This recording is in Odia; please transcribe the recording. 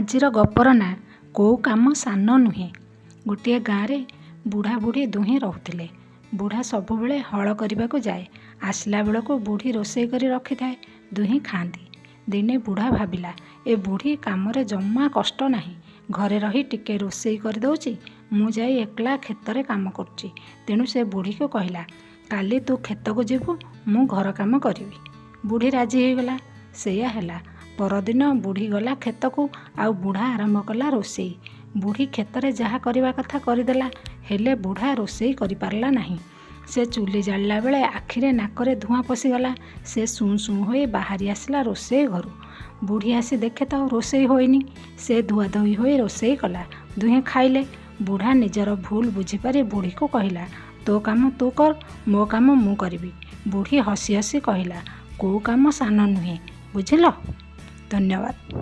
ଆଜିର ଗପର ନାଁ କୋଉ କାମ ସାନ ନୁହେଁ। ଗୋଟିଏ ଗାଁରେ ବୁଢ଼ା ବୁଢ଼ୀ ଦୁହେଁ ରହୁଥିଲେ। ବୁଢ଼ା ସବୁବେଳେ ହଳ କରିବାକୁ ଯାଏ। ଆସିଲା ବେଳକୁ ବୁଢ଼ୀ ରୋଷେଇ କରି ରଖିଥାଏ, ଦୁହେଁ ଖାଆନ୍ତି। ଦିନେ ବୁଢ଼ା ଭାବିଲା, ଏ ବୁଢ଼ୀ କାମରେ ଜମା କଷ୍ଟ ନାହିଁ, ଘରେ ରହି ଟିକେ ରୋଷେଇ କରିଦେଉଛି, ମୁଁ ଯାଇ ଏକଲା କ୍ଷେତରେ କାମ କରୁଛି। ତେଣୁ ସେ ବୁଢ଼ୀକୁ କହିଲା, କାଲି ତୁ କ୍ଷେତକୁ ଯିବୁ, ମୁଁ ଘର କାମ କରିବି। ବୁଢ଼ୀ ରାଜି ହୋଇଗଲା। ସେଇଆ ହେଲା। ପରଦିନ ବୁଢ଼ୀ ଗଲା କ୍ଷେତକୁ ଆଉ ବୁଢ଼ା ଆରମ୍ଭ କଲା ରୋଷେଇ। ବୁଢ଼ୀ କ୍ଷେତରେ ଯାହା କରିବା କଥା କରିଦେଲା, ହେଲେ ବୁଢ଼ା ରୋଷେଇ କରିପାରିଲା ନାହିଁ। ସେ ଚୁଲି ଜାଳିଲା ବେଳେ ଆଖିରେ ନାକରେ ଧୂଆଁ ପଶିଗଲା। ସେ ସୁଁ ସୁଁ ହୋଇ ବାହାରି ଆସିଲା ରୋଷେଇ ଘରୁ। ବୁଢ଼ୀ ଆସି ଦେଖେ ତ ରୋଷେଇ ହୋଇନି। ସେ ଧୁଆଧୋଇ ହୋଇ ରୋଷେଇ କଲା। ଦୁହେଁ ଖାଇଲେ। ବୁଢ଼ା ନିଜର ଭୁଲ ବୁଝିପାରି ବୁଢ଼ୀକୁ କହିଲା, ତୋ କାମ ତୁ କର, ମୋ କାମ ମୁଁ କରିବି। ବୁଢ଼ୀ ହସି ହସି କହିଲା, କୋଉ କାମ ସାନ ନୁହେଁ, ବୁଝିଲ? ଧନ୍ୟବାଦ।